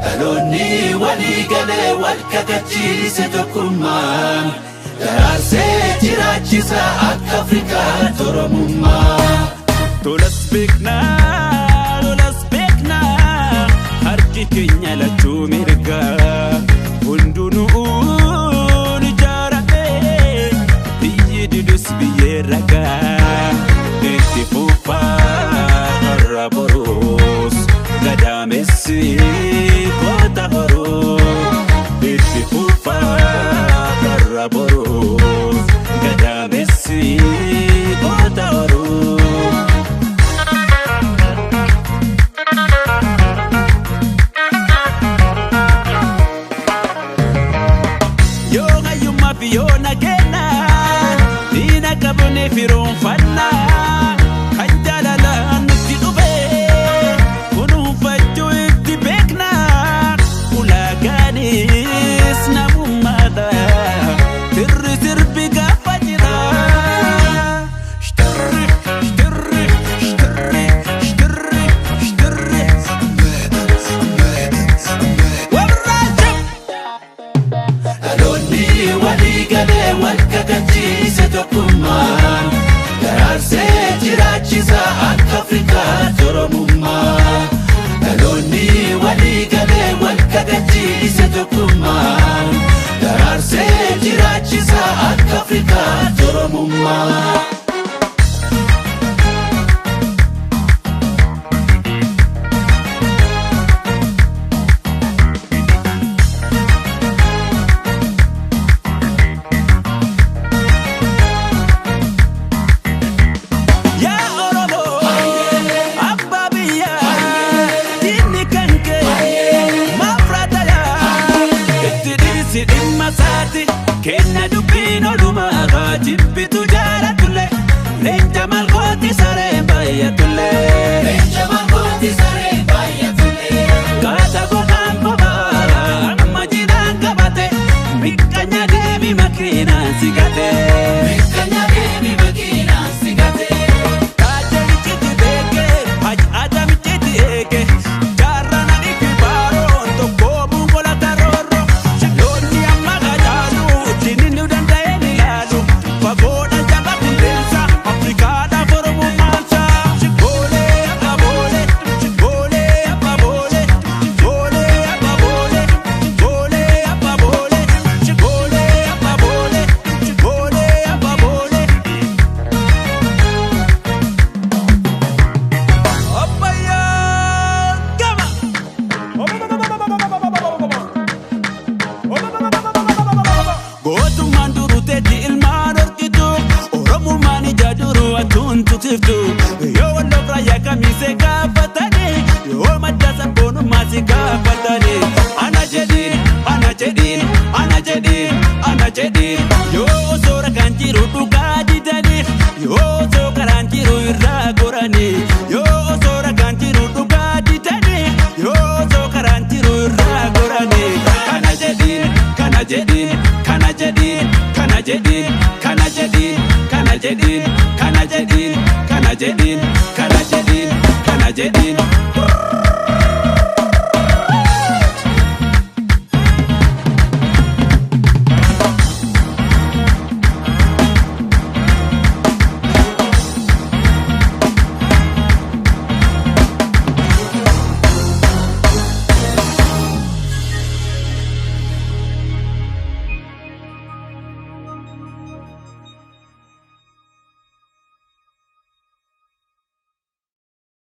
Dhaloonni walii galee wal kakachiise tokkummaan daraarsee jiraachisa akka Afrikaatti Oromummaa. Tolas beeknaa, lolas beeknaa, harki keenya lachuu mirgaa. Hundunuun ijaarame, biyyi didus biyyee ragaa. Itti fufaa har'a boruus, gadaamessi goota horuu. Itti fufaa har'a boruus, gadaamessi goota horuu. Yoo hayyummaa fi yoo nageenya diina qabne firoonfanna kan jaalalaan nutti dhufe kunuunfachuu itti beekna ulaagaanis namummaadha tirri sirbi gaafa jira. Shtirri shtirri shtirri shtirri shtirri warraachif. Dhaloonni walii galee wal kakachiise tokkummaan daraarsee jiraachisa akka Afrikaatti Oromummaa. Dhaloonni walii galee wal kakachiise tokkummaan daraarsee jiraachisa akka Afrikaatti Oromummaa. Yaa Oromoo, abbaa biyyaa, diinni kan kee maaf raatayaa? Itti dhiisi dhimma isaati, kenna dubbiin oolumaa haa jibbitu jaalatullee, leenca malkooti sareen baay'atullee. Leenca malkooti saree baay'atullee. Kaata gogaan bobaa amma jidhaan qabate, miqqanya deemi makiinaan si gate. Miqqanya deemi makiinaan si gate. Kaajelichiti beekee, haji adamichiti eege, jaarraan ani fi baaroon tokko buungola roorro. Loonni amma qacaalu, diinni nu danda'ee ni ilaalu. Fagoodha jaba qilleensa, Afrikaadhaaf Oromummaansa. Boolee abba boolee, boolee abba boolee, boolee abba boolee, boolee abba boolee, boolee abba boolee, boolee abba boolee. Abbayyaa gama. Gootummaan duruu teetti ilmaan horkitu Oromummaan ija duruu atuun tutiftu Yoo walloof raayyaa kamiisee gaafatanii Yoo madda sabboonummaa si gaafatanii Ana jedhiin, ana jedhiin, ana jedhiin, ana jedhiin Yoo osoo ragaan jiru dhugaa.